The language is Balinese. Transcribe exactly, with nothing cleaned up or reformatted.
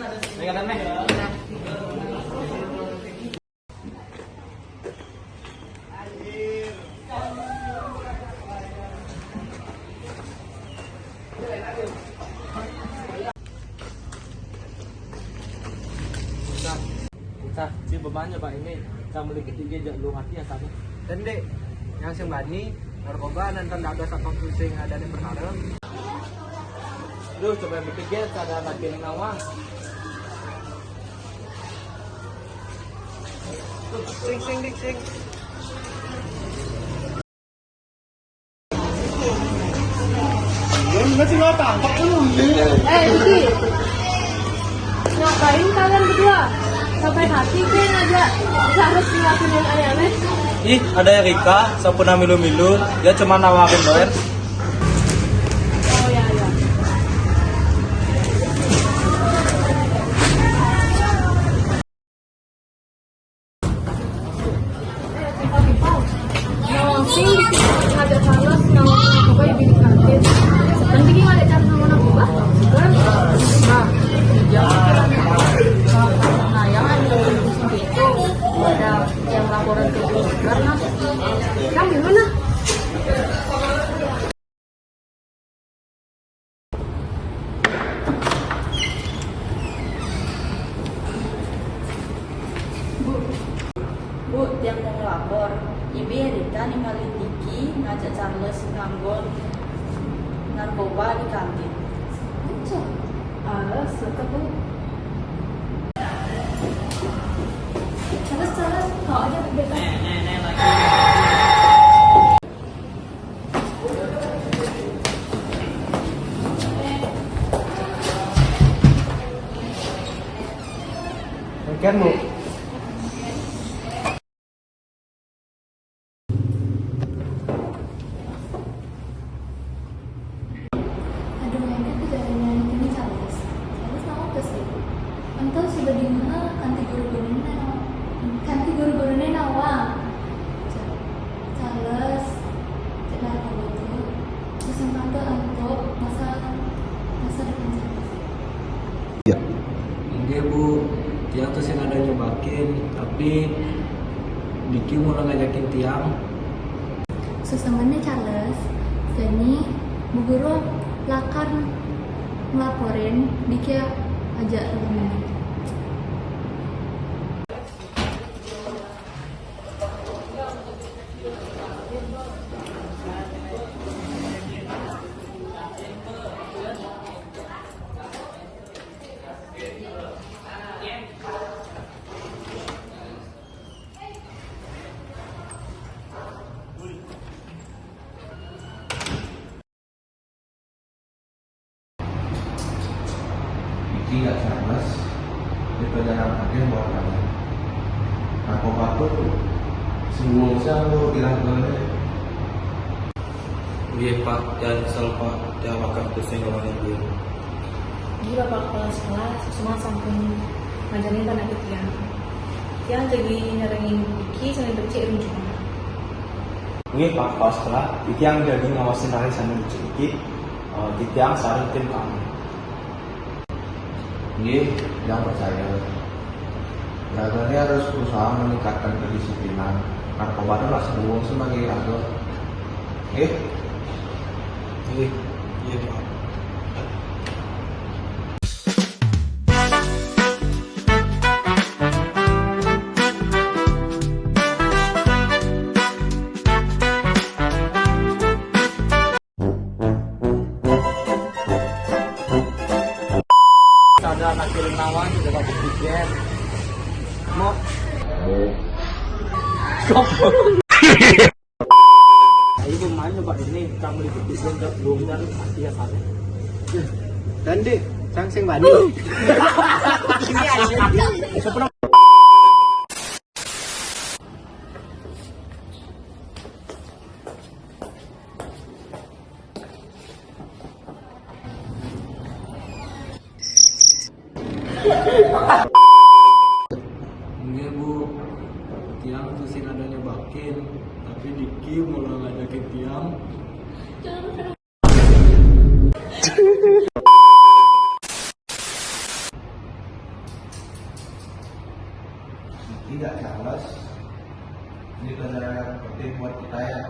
Naik ke atas, Meh. Usah, usah, si bebannya, Pak, ini. Kita mulai ketiga, jak lu mati ya, Pak. Dan, Dek, yang sing bani, narkoba, nonton daga satu pusing ada yang berharap. Duh, coba pikir, ada lagi yang nawang. Sing, sing, dik, sing. Eh, Diki, ngapain kalian berdua? Sampai hati kayak ngajak harus ngelakuin yang aneh-aneh. Ih, ada Erika, sampun milu-milu, dia cuma nawarin doang. Oh, ya, ya. Nawang sing ngajak Charles, nawang coba ya bikin kaget. Penting ada cara sama narkoba. Kan? Nah, jangan itu. Ada yang laporan ke polisi karena kan gimana? Bu, Bu, tiang mau ngelapor. Ibi Erika ninggalin Diki ngajak Charles nganggon narkoba di kantin. Aduh, suka, Bu. Charles, Charles, kau aja bebas. Sekian, Bu. Aduh, enak tuh caranya ini Charles. Charles mau ke sih. Entah sudah di mana kanti guru-gurunya. Kanti guru-gurunya nawang. Charles, cek lah kamu tuh. Kesempatan untuk masa masa depan Charles. Ya. Nggih, Bu, tiang tuh sing ada nyobakin, tapi Diki mulai ngajakin tiang. Susamanya Charles, jani Bu Guru lakar ngelaporin Diki aja teman-teman. Iki nggak cerdas, di pelajaran akhir bawa tangan. Narkoba tuh semua usaha lo kira-kira. Iya, Pak, jangan kesel, Pak. Jangan makan pusing sama ibu. Iya, Bapak Kepala Sekolah, semua sampun ngajarin anak tiang. Tiang jadi nyerengin Iki sambil becik runjungan. Nggih, Pak Kepala Sekolah, tiang jadi ngawasin hari sambil becik Iki, eh, tiang sareng tim kami. Nggih, yang percaya. Raganya harus berusaha meningkatkan kedisiplinan. Narkoba itu lah sebuah sebagai raga. Nggih. Nggih, iya, Pak. Ada anak kirim nawang, sudah dapat tiket. Mau. Ayo, pemain coba ini, kamu di tiket, belum dan pasti ya, Pak. Dan deh, sang sing bani. Nggih, Bu. Tiang tuh sing ada nyobakin, tapi Diki mulai ngajakin tiang. Tidak jelas. Ini benar penting buat kita ya.